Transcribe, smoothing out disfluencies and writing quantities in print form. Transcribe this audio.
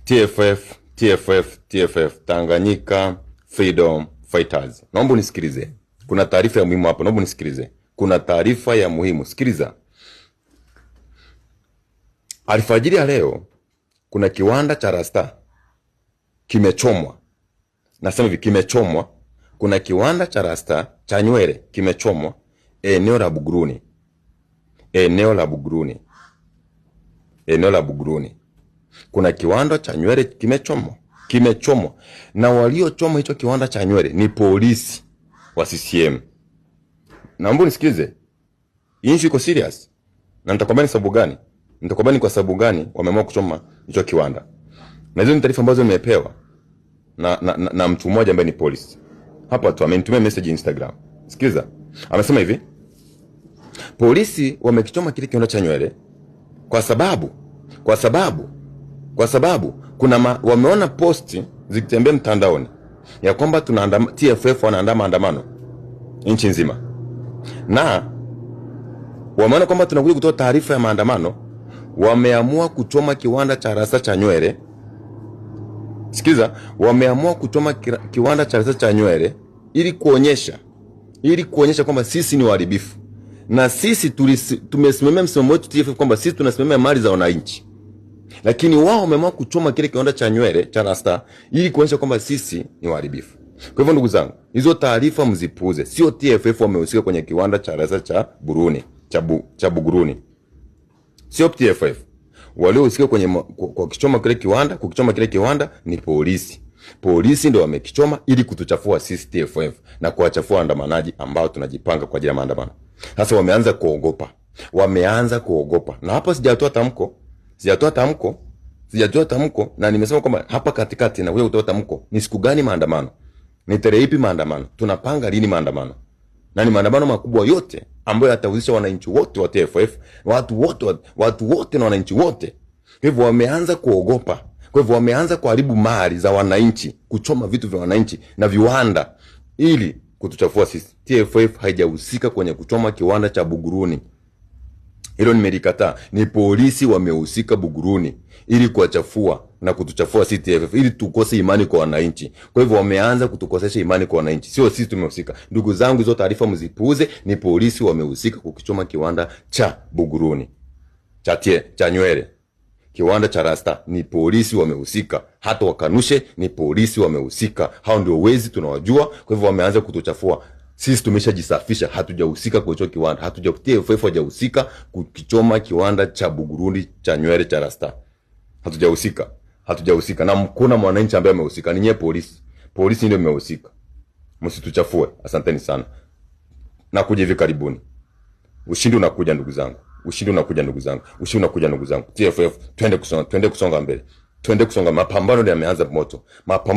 TFF, TFF, TFF, Tanganyika Freedom Fighters. Naomba unisikilize, kuna taarifa ya muhimu hapa. Naomba unisikilize, kuna taarifa ya muhimu. Sikiliza. Alfajiri ya leo kuna kiwanda cha Rasta kimechomwa. Nasema hivi, kimechomwa. Kuna kiwanda cha Rasta cha nywele kimechomwa eneo la Buguruni, eneo la Buguruni, eneo la Buguruni kuna kiwanda cha nywele kimechomwa, kimechomwa, na waliochoma hicho kiwanda cha nywele ni polisi wa CCM. Naomba unisikilize, issue iko serious, na nitakwambia ni sababu gani, nitakwambia ni kwa sababu gani wameamua kuchoma hicho kiwanda, na hizo ni taarifa ambazo nimepewa na mtu mmoja ambaye ni polisi hapa tu, amenitumia message Instagram. Sikiliza, amesema hivi, polisi wamekichoma kile kiwanda cha nywele kwa sababu kuna wameona posti zikitembea mtandaoni ya kwamba tunaandama, TFF wanaandaa maandamano nchi nzima, na wameona kwamba tunakuja kutoa taarifa ya maandamano, wameamua kuchoma kiwanda cha rasa cha nywele. Sikiza, wameamua kuchoma kiwanda cha rasa cha nywele ili kuonyesha kwamba sisi ni waharibifu na sisi tumesimamia msimamo wetu TFF kwamba sisi tunasimamia mali za wananchi, lakini wao wameamua kuchoma kile kiwanda cha nywele cha rasta ili kuonyesha kwamba sisi ni waharibifu. Kwa hivyo ndugu zangu, hizo taarifa mzipuuze. Sio TFF wamehusika kwenye kiwanda cha rasta cha Buruni cha Buguruni, sio TFF. Waliohusika kwenye kwa kukichoma kile kiwanda, kukichoma kile kiwanda ni polisi. Polisi ndio wamekichoma ili kutuchafua sisi TFF na kuwachafua waandamanaji ambao tunajipanga kwa ajili ya maandamano. Sasa wameanza kuogopa, wameanza kuogopa, na hapa sijatoa tamko, sijatoa tamko, sijatoa tamko, na nimesema kwamba hapa katikati nakuja kutoa tamko. Ni siku gani maandamano? Ni tarehe ipi maandamano? Tunapanga lini maandamano? Na ni maandamano makubwa yote ambayo yatahusisha wananchi wote wa TFF, watu wote, watu wote na wananchi wote. Kwa hivyo wameanza kuogopa. Kwa hivyo wameanza kuharibu mali za wananchi, kuchoma vitu vya wananchi na viwanda ili kutuchafua sisi. TFF haijahusika kwenye kuchoma kiwanda cha Buguruni. Hilo nimelikataa. Ni polisi wamehusika Buguruni ili kuwachafua na kutuchafua sisi TFF ili tukose imani kwa wananchi. Kwa hivyo wameanza kutukosesha imani kwa wananchi, sio sisi tumehusika. Ndugu zangu, hizo taarifa mzipuuze. Ni polisi wamehusika kukichoma kiwanda cha Buguruni cha nywele, kiwanda cha rasta, ni polisi wamehusika. Hata wakanushe, ni polisi wamehusika. Hao ndio wezi, tunawajua. Kwa hivyo wameanza kutuchafua sisi. Tumeshajisafisha, hatujahusika kwa hicho kiwanda, hatuja TFF hajahusika kukichoma kiwanda cha Buguruni cha nywele cha rasta, hatujahusika, hatujahusika. Na kuna mwananchi ambaye amehusika, ni nyie polisi. Polisi ndio mmehusika, msituchafue. Asanteni sana, nakuja hivi karibuni. Ushindi unakuja ndugu zangu, ushindi unakuja ndugu zangu, ushindi unakuja ndugu zangu. TFF, twende kusonga, twende kusonga mbele, twende kusonga. Mapambano ndio yameanza moto, mapambano.